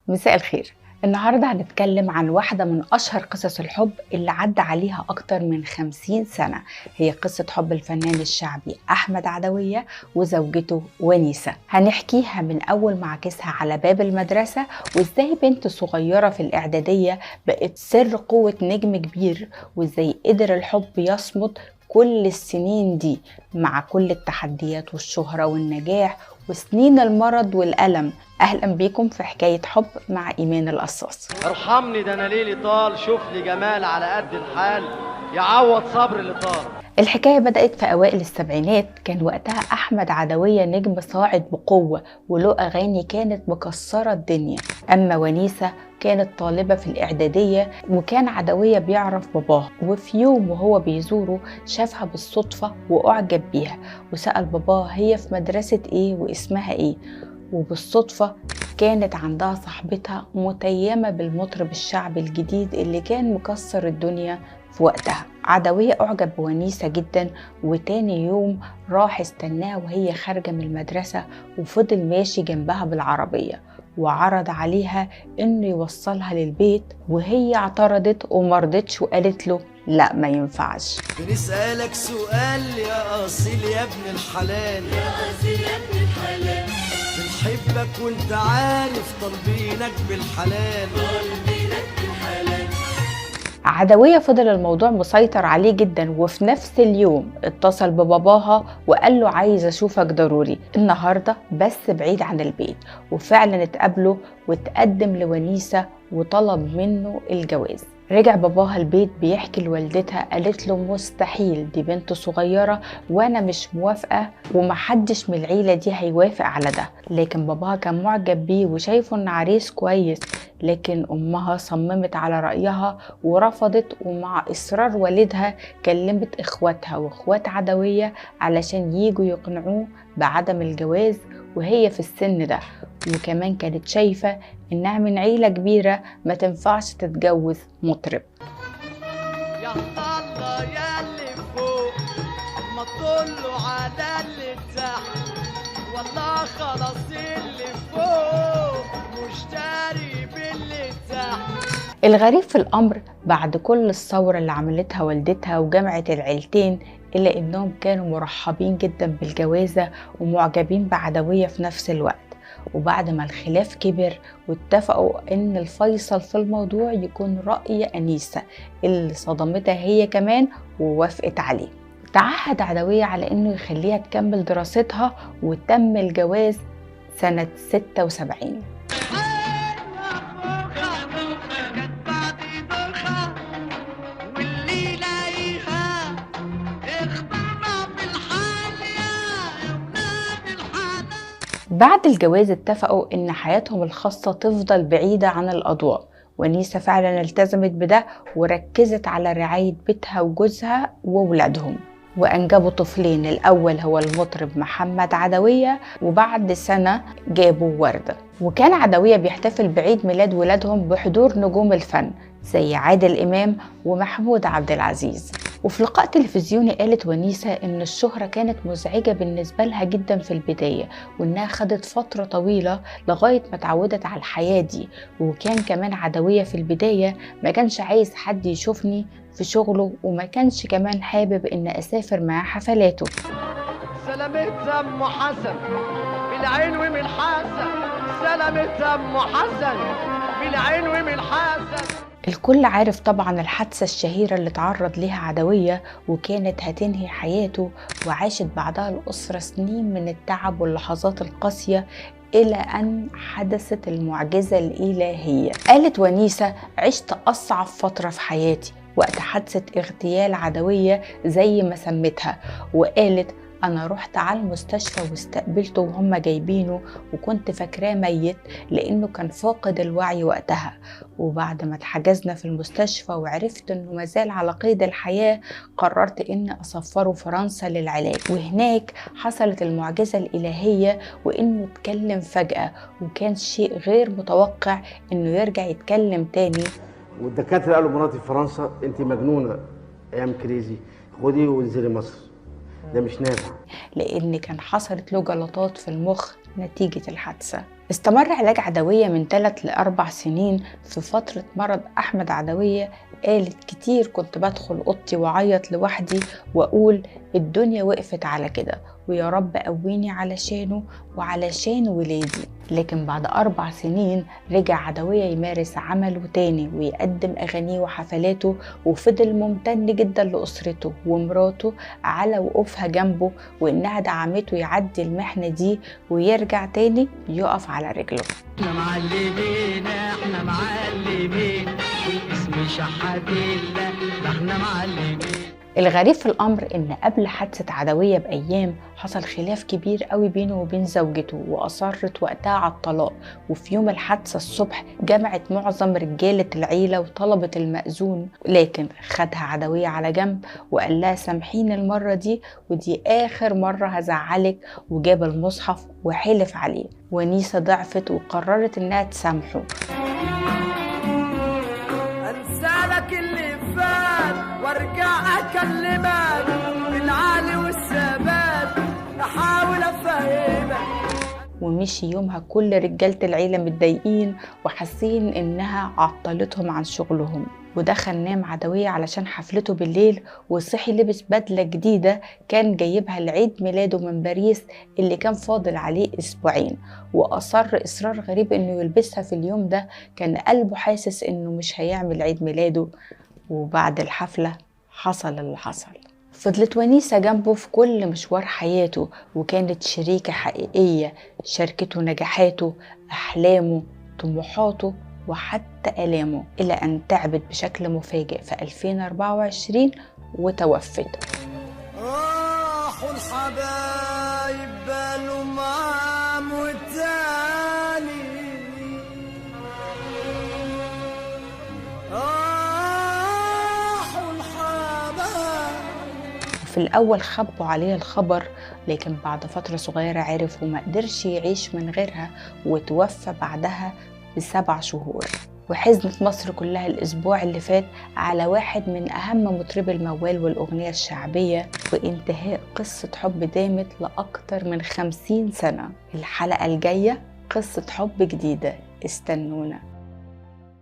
مساء الخير. النهاردة هنتكلم عن واحدة من أشهر قصص الحب اللي عدى عليها أكتر من 50 سنة، هي قصة حب الفنان الشعبي أحمد عدوية وزوجته ونيسة. هنحكيها من أول ما عكسها على باب المدرسة، وإزاي بنت صغيرة في الإعدادية بقت سر قوة نجم كبير، وإزاي قدر الحب يصمد كل السنين دي مع كل التحديات والشهرة والنجاح وسنين المرض والألم. أهلا بيكم في حكاية حب مع إيمان القصاص. ارحمني ده أنا ليلي طال، شوف لي جمال على قد الحال يعوض صبر اللي طال. الحكاية بدأت في أوائل السبعينات، كان وقتها أحمد عدوية نجم صاعد بقوة وله أغاني كانت مكسرة الدنيا. أما ونيسة كانت طالبة في الإعدادية، وكان عدوية بيعرف باباها، وفي يوم وهو بيزوره شافها بالصدفة وأعجب بيها وسأل باباه هي في مدرسة إيه واسمها إيه، وبالصدفة كانت عندها صاحبتها متيمة بالمطرب الشعبي الجديد اللي كان مكسر الدنيا في وقتها. عدوية أعجب بونيسة جدا، وتاني يوم راح استناها وهي خارجة من المدرسة وفضل ماشي جنبها بالعربية وعرض عليها إنه يوصلها للبيت، وهي اعترضت ومرضتش وقالت له لا ما ينفعش. بنسألك سؤال يا أصيل يا ابن الحلال، يا أصيل يا ابن الحلال، بنحبك وانت عارف طالبينك بالحلال، طالبينك بالحلال. عدوية فضل الموضوع مسيطر عليه جدا، وفي نفس اليوم اتصل بباباها وقال له عايز اشوفك ضروري النهاردة بس بعيد عن البيت، وفعلا اتقابلوا وتقدم لونيسة وطلب منه الجواز. رجع باباها البيت بيحكي لوالدتها، قالت له مستحيل، دي بنت صغيرة وانا مش موافقة ومحدش من العيلة دي هيوافق على ده. لكن باباها كان معجب بيه وشايفه ان عريس كويس، لكن امها صممت على رأيها ورفضت، ومع اصرار والدها كلمت اخواتها واخوات عدوية علشان يجوا يقنعوه بعدم الجواز وهي في السن ده، وكمان كانت شايفة إنها من عيلة كبيرة ما تنفعش تتجوز مطرب. يا الله يا اللي فوق ما تقوله على اللي تحت، والله خلاص اللي فوق مشتري باللي تحت. الغريب في الأمر بعد كل الثورة اللي عملتها والدتها وجمعت العيلتين، إلا إنهم كانوا مرحبين جدا بالجوازة ومعجبين بعدوية في نفس الوقت. وبعد ما الخلاف كبر واتفقوا إن الفيصل في الموضوع يكون رأي أنيسة اللي صدمتها هي كمان ووافقت عليه. تعهد عدوية على إنه يخليها تكمل دراستها، وتم الجواز سنة 76. بعد الجواز اتفقوا إن حياتهم الخاصة تفضل بعيدة عن الأضواء، ونيسة فعلا التزمت بده وركزت على رعاية بيتها وجوزها وولادهم، وأنجبوا طفلين، الأول هو المطرب محمد عدوية، وبعد سنة جابوا وردة. وكان عدوية بيحتفل بعيد ميلاد ولادهم بحضور نجوم الفن زي عادل إمام ومحمود عبد العزيز. وفي لقاء تلفزيوني قالت ونيسة إن الشهرة كانت مزعجة بالنسبة لها جدا في البداية، وإنها خدت فترة طويلة لغاية ما اتعودت على الحياة دي. وكان كمان عدوية في البداية ما كانش عايز حد يشوفني في شغله، وما كانش كمان حابب إن أسافر مع حفلاته. سلامة أم حسن بالعين ومن حسن، سلامة أم حسن بالعين ومن حسن. الكل عارف طبعا الحادثة الشهيرة اللي تعرض لها عدوية وكانت هتنهي حياته، وعاشت بعدها الأسرة سنين من التعب واللحظات القاسية إلى أن حدثت المعجزة الإلهية. قالت ونيسة عشت أصعب فترة في حياتي وقت حادثة اغتيال عدوية زي ما سمتها، وقالت أنا رحت على المستشفى واستقبلته وهم جايبينه، وكنت فاكراه ميت لأنه كان فاقد الوعي وقتها. وبعد ما اتحجزنا في المستشفى وعرفت أنه مازال على قيد الحياة، قررت أن أسفره فرنسا للعلاج، وهناك حصلت المعجزة الإلهية وأنه اتكلم فجأة، وكان شيء غير متوقع أنه يرجع يتكلم تاني. والدكاترة قالوا مراتي في فرنسا أنت مجنونة أيام كريزي، خدي وانزلي مصر، ده مش نافع، لأن كان حصلت له جلطات في المخ نتيجة الحادثة. استمر علاج عدوية من 3 ل4 سنين. في فترة مرض أحمد عدوية قالت كتير كنت بدخل أوضتي وأعيط لوحدي وأقول الدنيا وقفت على كده، ويا رب قويني علشانه وعلشان ولادي. لكن بعد 4 سنين رجع عدوية يمارس عمله تاني ويقدم أغانيه وحفلاته، وفضل ممتن جدا لأسرته ومراته على وقوفها جنبه وإنها دعمته يعدي المحنة دي ويرجع تاني يقف على رجله. احنا معلمين، احنا معلمين، والاسم شحاتين، لا احنا معلمين. الغريب في الأمر إن قبل حادثة عدوية بأيام حصل خلاف كبير قوي بينه وبين زوجته، وأصرت وقتها على الطلاق. وفي يوم الحادثة الصبح جمعت معظم رجالة العيلة وطلبت المأذون، لكن خدها عدوية على جنب وقال لها سامحيني المرة دي، ودي آخر مرة هزعلك، وجاب المصحف وحلف عليه. ونيسة ضعفت وقررت إنها تسامحه. أنسالك اللي فات وارجع اكلمك بالعقل والثبات، احاول افهمك. ومشي يومها كل رجالة العيلة متضايقين وحاسين انها عطلتهم عن شغلهم. ودخل نام عدوية علشان حفلته بالليل، وصحي لبس بدلة جديدة كان جايبها لعيد ميلاده من باريس اللي كان فاضل عليه أسبوعين، وأصر إصرار غريب إنه يلبسها في اليوم ده. كان قلبه حاسس إنه مش هيعمل عيد ميلاده. وبعد الحفلة حصل اللي حصل. فضلت ونيسة جنبه في كل مشوار حياته، وكانت شريكة حقيقية شاركته نجاحاته، أحلامه، طموحاته، وحتى آلامه، إلى أن تعبت بشكل مفاجئ في 2024 وتوفت. راحوا الحبايب بالهم عام والتاني، راحوا الحبايب. في الأول خبوا عليه الخبر، لكن بعد فترة صغيرة عرف وما قدرش يعيش من غيرها، وتوفى بعدها ب7 شهور. وحزنت مصر كلها الأسبوع اللي فات على واحد من أهم مطربي الموال والأغنية الشعبية، وانتهاء قصة حب دامت لأكتر من 50 سنة. الحلقة الجاية قصة حب جديدة، استنونا.